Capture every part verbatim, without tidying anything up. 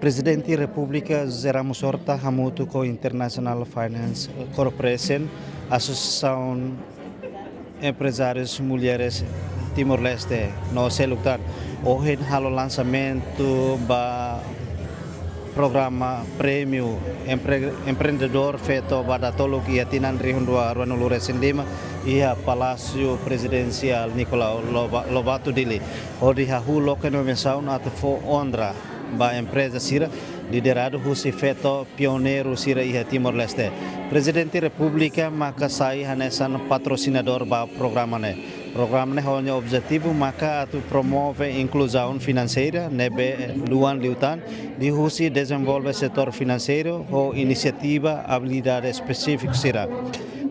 Prezidente Repúblika José Ramos Horta hamutuk ho International Finance Corporation, Asosiasaun Emprezárius Mulheres Timor-Leste no seluk tan, ohin halo lansamentu ba programa prémiu empre-, empreendedór feto ba datoluk iha tinan rihun rua ruanulu resin lima iha Palásiu Prezidensiál Nicolau Loba-, Lobato Dili, hodi hahú loke nomeasaun atu fó onra ba empreza sira lideradu husi feto pioneiru sira iha Timor-Leste. Prezidente Repúblika maka sai hanesan patrosinadór ba programa ne'e. Programa ne'e ho nia objetivu maka atu promove inkluzaun finanseira ne'ebé luan liután, liuhusi dezenvolve setór finanseiru ho inisiativa abilidade espesífiku sira.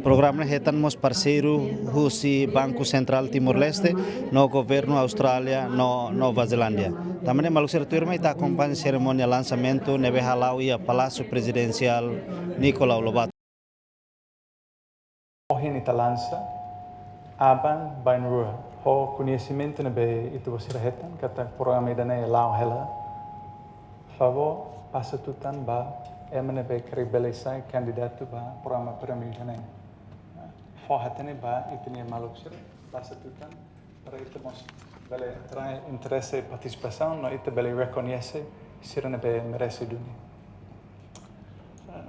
Programa ne'e hetan mós parseiru husi Banku Sentrál Timor-Leste no Governu Austrália no Nova Zelándia. Tanba ne'e maluk sira tuirmai ita akompaña serimónia lansamentu ne'ebé hala'o iha Palásiu Prezidensiál Nicolau Lobato. Ohin ita lansa, aban-bainrua, ho koñesimentu ne'ebé ita-boot sira hetan katak programa ida-ne'e la'o hela. Favór pasa tutan ba ema ne'ebé karik bele sai kandidatu ba programa prémiu ida-ne'e. Fó-hatene ba ita-nia maluk sira, pasa tutan, para ita mós bele atrai interese partisipasaun no ita bele rekoñese sira ne'ebé merese duni.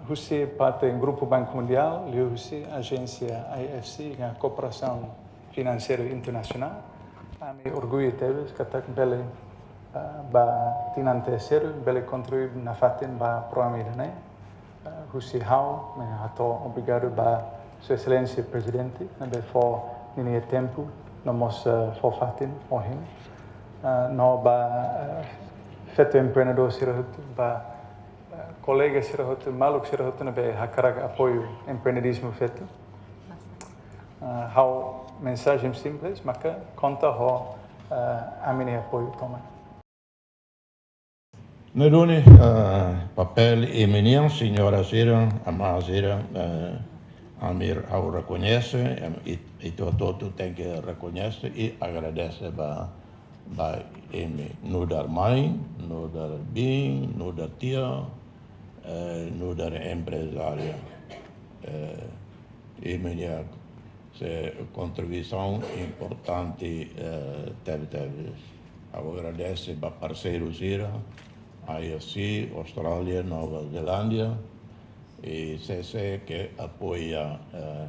Husi parte Grupu Banku Mundiál, liuhusi ajénsia I F C, no kooperasaun finanseira internasionál, ami orgullu tebes katak bele, ah, ba tinan terseiru, bele kontribui nafatin ba programa ida-ne'e. Ah, husi ha'u, ami hato'o obrigadu ba Sua Exelénsia Prezidente, ne'ebé fó ninia tempu, no mós, ah, fó fatin ohin. Ah, no ba, ah, feto empreendedór sira hotu, ba, ah, kolega sira hotu, maluk sira hotu ne'ebé hakarak apoiu empreendedór feto. Ah, ha'u mensajen simples, maka konta ho, ah, ami-nia apoiu tomak. Ne'e duni, eh, papél imi-nian, señora sira, amá sira, eh, ami ha'u rekoñese, em, i, i ita hotu tenke rekoñese i agradese ba, ba imi nu'udar mai, nu'udar biin, nu'udar tia, eh, nu'udar emprezária. Eh, imi-nia se kontribuisaun importante, eh, tebetebes. Ha'u agradese ba parseiru sira, I F C, Austrália, Nova Zelándia, i C C ke apoia, eh,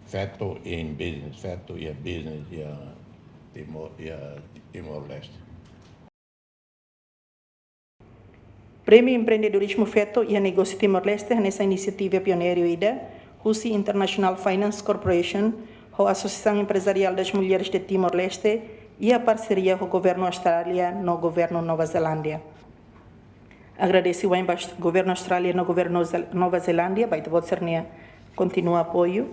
feto in business, feto iha business iha Timor, iha Timor-Leste. Prémiu Empreendedorizmu Feto iha Negósiu Timor-Leste hanesan inisiativa pioneiru ida husi International Finance Corporation ho Asosiasaun Emprezariál das Mulheres de Timor-Leste iha parseria ho Governu Austrália no Governu Nova Zelándia. Agradese wa'in ba Governu Austrália no Governu Zel-, Nova Zelándia ba ita-boot sira-nia kontinua apoiu.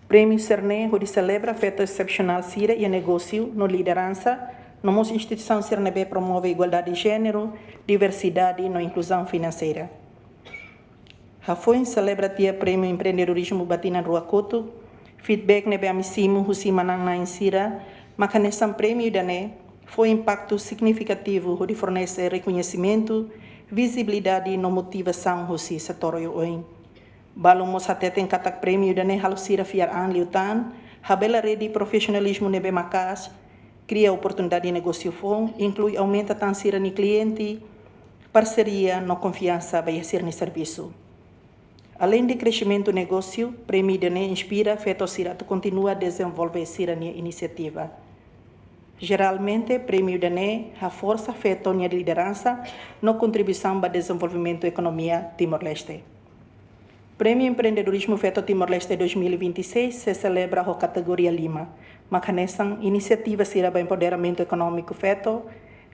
Prémiu sira-ne'e hodi selebra feto esepsionál sira iha negósiu no lideransa, no mós instituisaun sira ne'ebé promove igualdade de jéneru, diversidade no inkluzaun finanseira. Hafoin selebra tiha Prémiu Empreendedorizmu ba tinan rua kotuk, feedback ne'ebé ami simu husi manán-na'in sira maka hanesan prémiu ida-ne'e fó impaktu signifikativu hodi fornese rekoñesimentu, vizibilidade no motivasaun husi setór oioin. Balu mós hateten katak prémiu ida-ne'e halo sira fiar an liután, habela rede profisionalizmu ne'ebé maka'as, kria oportunidade negósiu foun, inklui aumenta tan sira-nia kliente, parseria no konfiansa ba iha sira-nia servisu. Aleinde kresimentu negósiu, prémiu ida-ne'e inspira feto sira atu kontinua dezenvolve sira-nia inisiativa. Jeralmente, prémiu ida-ne'e haforsa feto nia lideransa no kontribuisaun ba dezenvolvimentu ekonomia Timor-Leste. Prémiu Empreendedorizmu Feto Timor-Leste dois mil e vinte e seis sei selebra ho kategoria lima, maka hanesan inisiativa sira ba empoderamentu ekonómiku feto,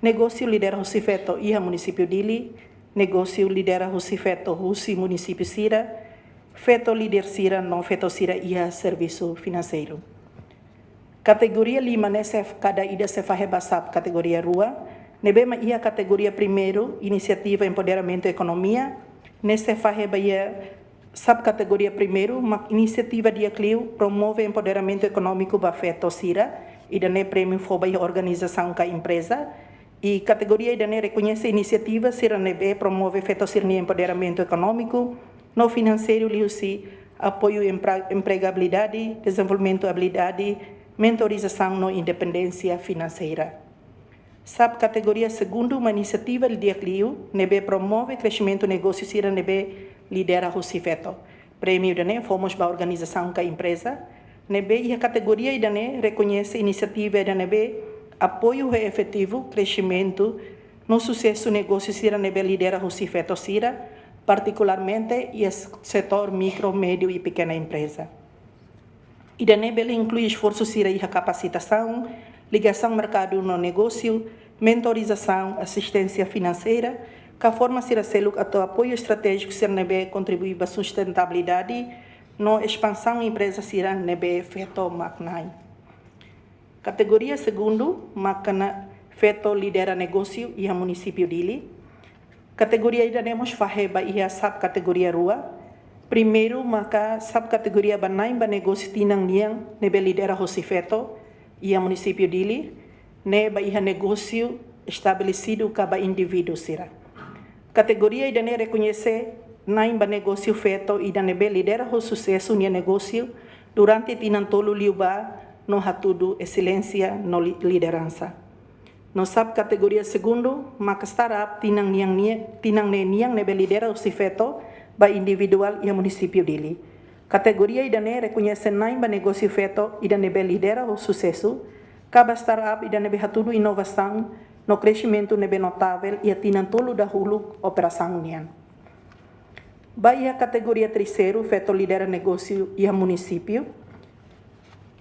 negósiu lidera husi feto iha Munisípiu Dili, negósiu lidera husi feto husi munisípiu sira, feto líder sira no feto sira iha servisu finanseiru. Kategoria lima ne'e sei, kada ida sei fahe ba sub-kategoria rua, ne'ebé mak iha kategoria primeiru, inisiativa empoderamentu ekonomia, ne'e sei fahe ba iha sub-kategoria primeiru, mak inisiativa di'ak liu promove empoderamentu ekonómiku ba feto sira, ida-ne'e prémiu fó ba iha organizasaun ka empreza, I kategoria ida-ne'e rekoñese inisiativa sira ne'ebé promove feto sira-nia empoderamentu ekonómiku no finanseiru liuhusi apoiu empre-, empregabilidade, dezenvolvimentu abilidade, mentorizasaun no independénsia finanseira. Sub-kategoria segundu mak inisiativa di'ak liu ne'ebé promove kresimentu negósiu sira ne'ebé lidera husi feto. Prémiu ida-ne'e fó mós ba organizasaun ka empreza ne'ebé iha kategoria ida-ne'e rekoñese inisiativa ida ne'ebé apoiu ho efetivu kresimentu no susesu negósiu sira ne'ebé lidera husi feto sira, partikularmente iha setór mikro, médiu i pekena empreza. Ida-ne'e bele inklui esforsu sira iha kapasitasaun, ligasaun merkadu no negósiu, mentorizasaun, asisténsia finanseira, ka forma sira seluk atu apoiu estratéjiku sira ne'ebé kontribui ba sustentabilidade no espansaun empreza sira ne'ebé feto mak na'in. Kategoria segundu mak kona feto lidera negósiu iha munisípiu Dili. Kategoria ida-ne'e mós fahe ba iha sub-kategoria rua. Primeiru maka sub-kategoria ba na'in ba negósiu tinan nian ne'ebé lidera husi feto iha munisípiu Dili, ne'e ba iha negósiu estabelesidu ka ba indivíduu sira. Kategoria ida-ne'e rekoñese na'in ba negósiu feto ida ne'ebé lidera ho susesu nia negósiu durante tinan tolu liubá no hatudu eselénsia no li-, lideransa. No sub-kategoria segundu maka startup tinan nian nia-, tinan ne'e nian ne'ebé lidera husi feto ba individuál iha munisípiu Dili. Kategoria ida-ne'e rekoñese na'in ba negósiu feto ida ne'ebé lidera ho susesu, ka ba startup ida ne'ebé hatudu inovasaun no kresimentu ne'ebé notavel iha tinan tolu dahuluk operasaun nian. Ba iha kategoria terseiru, feto lidera negósiu iha munisípiu.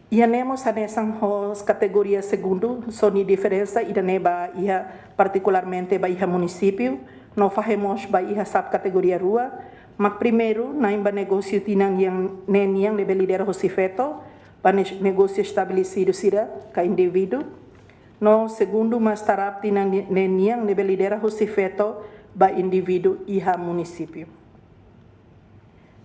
Iha ne'e mós hanesan ho kategoria segundu, só nia diferensa ida-ne'e ba iha partikularmente ba iha munisípiu, no fahe mós ba iha sub-kategoria rua, mak primeiru, na'in ba negósiu tinan nian ne'e nian ne'ebé lidera husi feto, ba ne-, negósiu estabelesidu sira ka indivíduu. No segundu mak startup tinan ni-, ne'e nian ne'ebé lidera husi feto ba indivíduu iha munisípiu.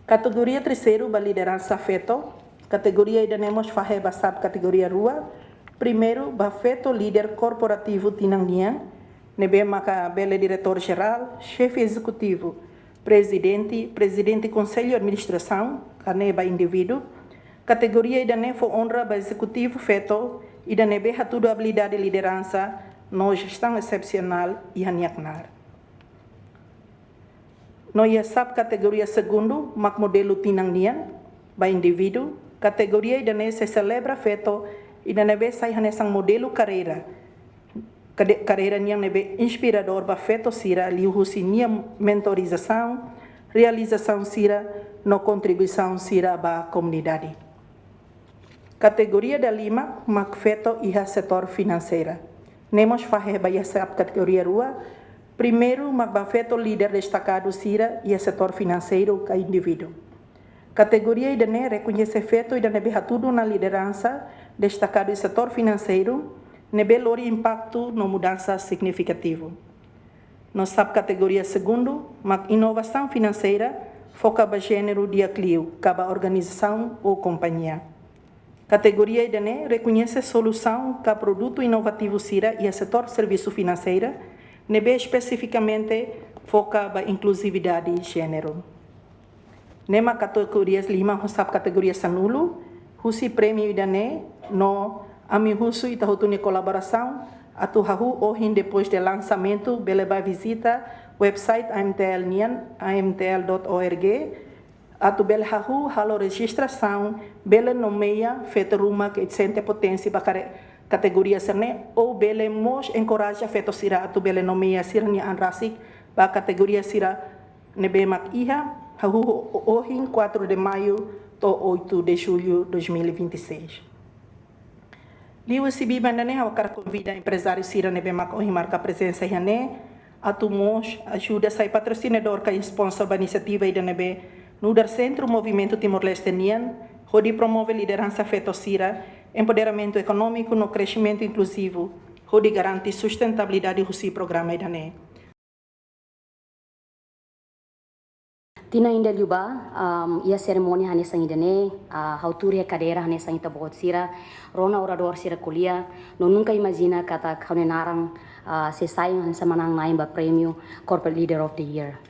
Kategoria terseiru ba lideransa feto. Kategoria ida-ne'e mós fahe ba sub-kategoria rua. Primeiru, ba feto líder korporativu tinan nian, ne'ebé maka bele diretór jerál, xefe ezekutivu, prezidente, prezidente konsellu administrasaun, ka ne'e ba indivíduu. Kategoria ida-ne'e fó onra ba ezekutivu feto ida ne'ebé hatudu abilidade lideransa no jestaun esepsionál iha nia knaar. No iha sub-kategoria segundu, mak modelu tinan nian, ba indivíduu. Kategoria ida-ne'e sei selebra feto ida ne'ebé sai hanesan modelu karreira. Kade-, karreira nian ne'ebé inspiradór ba feto sira liuhusi nia mentorizasaun, realizasaun sira, no kontribuisaun sira ba komunidade. Kategoria dalima, mak feto iha setór finanseira. Ne'e mós fahe ba iha sub-kategoria rua. Primeiru, mak ba feto líder destakadu sira iha setór finanseiru ka indivíduu. Kategoria ida-ne'e rekoñese feto ida ne'ebé hatudu ona lideransa destakadu iha setór finanseiru, ne'ebé lori impaktu no mudansa signifikativu. No sub-kategoria segundu, mak inovasaun finanseira, foka ba jéneru di'ak liu, ka ba organizasaun ou kompañia. Kategoria ida-ne'e rekoñese solusaun ka produtu inovativu sira iha setór servisu finanseira, ne'ebé espesifikamente foka ba inkluzividade jéneru. Ne'e mak kategoria lima ho sub-kategoria sanulu, husi prémiu ida-ne'e, no ami husu ita hotu nia kolaborasaun, atu hahú ohin depois de lansamentu, bele bá vizita website A M T L nian, A M T L dot O R G, atu bele hahú halo rejistrasaun, bele nomeia feto ruma ke sente potensi ba kare-, kategoria sira-ne'e, ou bele mós enkoraja feto sira atu bele nomeia sira-nia an rasik ba kategoria sira ne'ebé mak iha, hahú ohin, quatro de maio to'o oito de julho dois mil e vinte e seis. Liuhusi biban ida-ne'e ha'u hakarak konvida emprezáriu sira ne'ebé mak ohin marka prezensa iha ne'e, atu mós ajuda sai patrosinadór ka sponsor ba inisiativa ida ne'ebé nu'udar Sentru Movimentu Timor-Leste nian, hodi promove lideransa feto sira, empoderamentu ekonómiku no kresimentu inkluzivu, hodi garante sustentabilidade husi programa ida-ne'e. Tinan ida liubá, um, iha serimónia hanesan ida-ne'e, ah, ha'u tuur iha kadeira hanesan ita-boot sira, rona oradór sira ko'alia, no nunka imajina katak ha'u-nia naran, ah, sei sai hanesan manán-na'in ba prémiu Corporate Leader of the Year.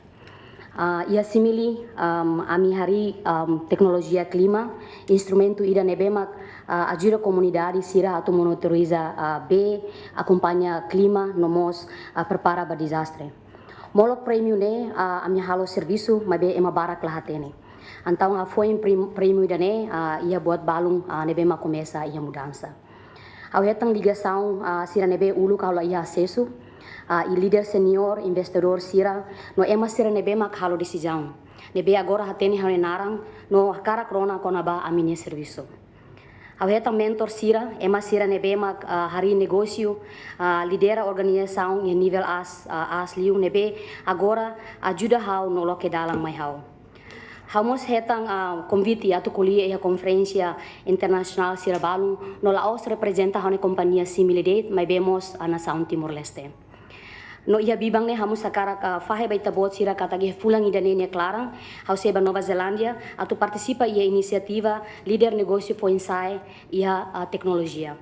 Ah, iha Simile, um, ami harii, um, teknolojia klima, instrumentu ida ne'ebé mak, ah, ajuda komunidade sira atu monitoriza, ah, bee, akompaña klima, no mós, ah, prepara ba dezastre. Molok prémiu ne'e, ah, ami halo servisu, maibé ema barak la hatene. Entaun, ah, foin prém-, prémiu ida-ne'e, ah, iha buat balun, ah, ne'ebé mak komesa iha mudansa. Ha'u hetan ligasaun, ah, sira ne'ebé uluk ha'u la iha asesu, ah, iha líder seniór, investidór sira, no ema sira ne'ebé mak halo desizaun. Ne'ebé agora hatene ha'u-nia naran, no hakarak rona kona-ba ami-nia servisu. Ha'u hetan mentór sira, ema sira ne'ebé mak, ah, harii negósiu, ah, lidera organizasaun iha nivel aas, ah, aas liu ne'ebé agora ajuda ha'u no loke dalan mai ha'u. Ha'u mós hetan, ah, konvite atu ko'alia iha konferénsia internasionál sira balun no la'ós reprezenta ha'u-nia kompañia Simile de'it, maibé mós, ah, nasaun Timor-Leste. No iha biban ne'e ha'u mós hakarak, ah, fahe ba ita-boot sira katak iha fulan ida-ne'e nia klaran, ha'u sei ba Nova Zelándia, atu partisipa iha inisiativa líder negósiu foin-sa'e iha, ah, teknolojia.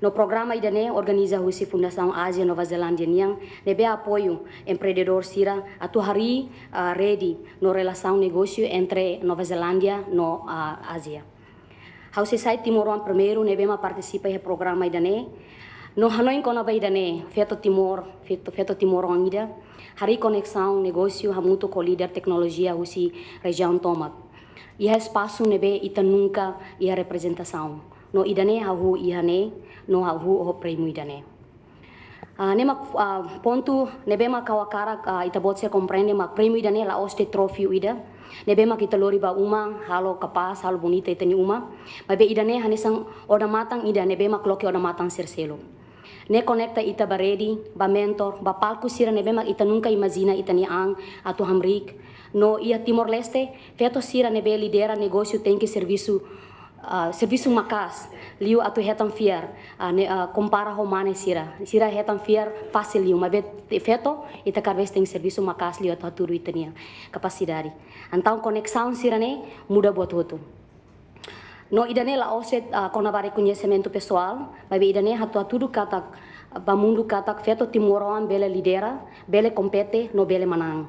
No programa ida-ne'e organiza husi Fundasaun Ázia Nova Zelándia nian, ne'ebé apoiu empreendedór sira atu harii, ah, rede no relasaun negósiu entre Nova Zelándia no, ah, Ázia. Ha'u sei sai timoroan primeiru ne'ebé mak partisipa iha programa ida-ne'e. No hanoin kona-ba ida-ne'e, feto Timor, feto, feto timoroan ida, harii koneksaun negósiu hamutuk ho líder teknolojia husi rejiaun tomak. Iha espasu ne'ebé ita nunka iha reprezentasaun. No ida-ne'e ha'u iha ne'e, no ha'u ho prémiu ida-ne'e. Ah, ne'e mak, ah, pontu ne'ebé mak ha'u hakarak, ah, ita-boot sira komprende mak prémiu ida-ne'e la'ós de'it trófeu ida ne'ebé mak ita lori ba uma, halo kapás, halo bonita ita-nia uma. Maibé ida-ne'e hanesan odamatan ida ne'ebé mak loke odamatan sira seluk. Ne'e konekta ita ba rede, ba mentór, ba palku sira ne'ebé mak ita nunka imajina ita-nia an atu hamriik. No iha Timor-Leste, feto sira ne'ebé lidera negósiu tenke servisu, ah, servisu maka'as liu atu hetan fiar, ah, ne'e, ah, kompara ho mane sira. Sira hetan fiar fasil liu, maibé feto ita kada vez tenke servisu maka'as liu atu hatudu ita-nia kapasidade. Entaun koneksaun sira-ne'e muda buat hotu. No ida-ne'e la'ós de'it, ah, kona-ba rekoñesimentu pesoál, maibé ida-ne'e atu hatudu katak, ah, ba mundu katak feto timoroan bele lidera, bele kompete, no bele manán.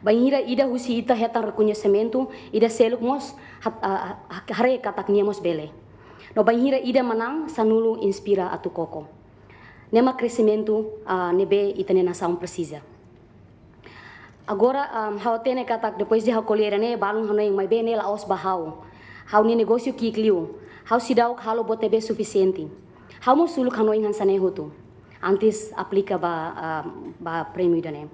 Bainhira ida husi ita hetan rekoñesimentu, ida seluk mós hat-, ah, ah, haree katak nia mós bele. No bainhira ida manán, sanulu inspira atu koko. Ne'e mak kresimentu, ah, ne'ebé ita-nia nasaun presiza. Agora, ah, ha'u hatene katak depois de ha'u ko'alia ida-ne'e, balun hanoin maibé ne'e la'ós ba ha'u. Ha'u-nia negósiu ki'ik liu. Ha'u seidauk halo buat ne'ebé sufisiente. Ha'u mós uluk hanoin hanesan ne'e hotu. Antes aplika ba, ah, ba prémiu ida-ne'e.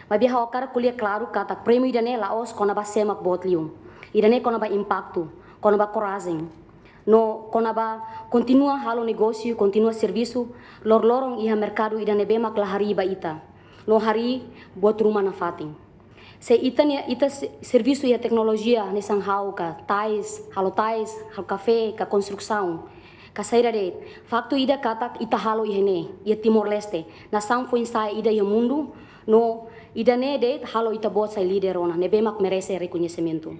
Maibé ha'u hakarak ko'alia klaru katak prémiu ida-ne'e la'ós kona-ba sé mak boot liu. Ida-ne'e kona-ba impaktu, kona-ba korajen. No kona-ba kontinua halo negósiu, kontinua servisu, loroloron iha merkadu ida ne'ebé mak la harii ba ita. No harii buat ruma nafatin. Se ita-nia, ita se-, servisu iha teknolojia, hanesan ha'u ka tais, halo tais, halo kafé, ka konstrusaun, ka saida de'it. Faktu ida katak ita halo iha ne'e, iha Timor-Leste, nasaun foin-sa'e ida iha mundu, no ida-ne'e de'it halo ita-boot sai líder ona, ne'ebé mak merese rekoñesimentu.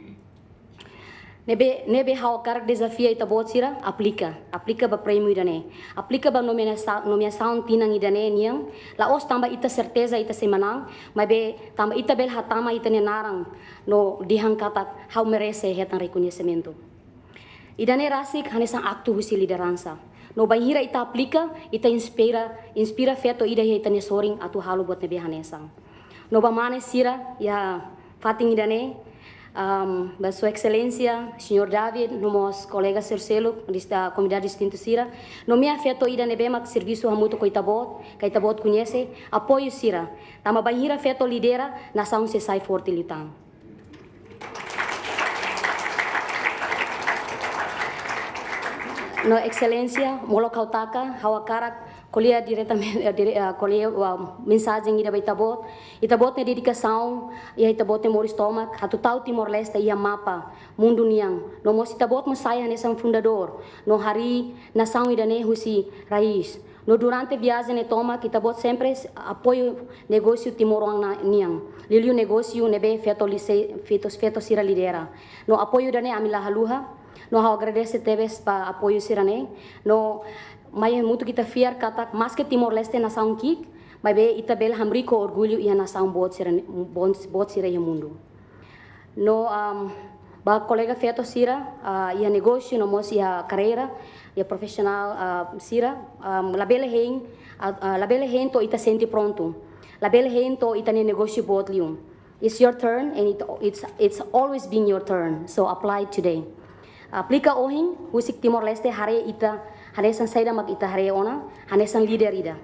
Ne'ebé, ne'ebé ha'u hakarak dezafia ita-boot sira, aplika. Aplika ba prémiu ida-ne'e. Aplika ba nomeasa-, nomeasaun tinan ida-ne'e nian, la'ós tanba ita serteza ita sei manán, maibé tanba ita bele hatama ita-nia naran, no dehan katak ha'u merese hetan rekoñesimentu. Ida-ne'e rasik hanesan aktu husi lideransa. No bainhira ita aplika, ita inspira, inspira feto ida iha ita-nia sorin atu halo buat ne'ebé hanesan. No ba mane sira iha fatin ida-ne'e, am, ba Sua Exelénsia, Señór David, no mós kolega sira seluk, dista-, komunidade distintu sira, nomeia feto ida ne'ebé mak servisu hamutuk ho ita-boot, ka ita-boot koñese, apoiu sira. Tanba bainhira feto lidera, nasaun sei sai forte liután. No Exelénsia, molok ha'u taka, ha'u hakarak ko'alia diretamente, eh, dire-, eh, ko'alia, ah, mensajen ida ba ita-boot. Ita-boot nia dedikasaun, iha ita-boot nia moris tomak, atu tau Timor-Leste iha mapa mundu nian. No mós ita-boot mós sai hanesan fundadór, no harii nasaun ida-ne'e husi raiz. No durante viajen ne'e tomak ita-boot sempre apoiu negósiu timoroan nian. Liuliu negósiu ne'ebé feto lise-, feto, feto sira lidera. No apoiu ida-ne'e ami la haluha. No ha'u agradese tebes ba apoiu sira-ne'e. No mai hamutuk ita fiar katak maske Timor-Leste nasaun ki'ik, maibé ita bele hamriik ho orgullu iha nasaun boot sira, boot, boot sira iha mundu. No, um, ba kolega feto sira, ah, iha negósiu no mós iha karreira, iha profisionál, ah, sira, um, labele hein, ah, ah, labele hein to'o ita sente prontu. Labele hein to'o ita-nia negósiu boot liu. It's your turn and it, it's, it's always been your turn. So apply today. Aplika ohin, husik Timor-Leste haree ita, hanesan saida mak ita haree ona, hanesan líder ida.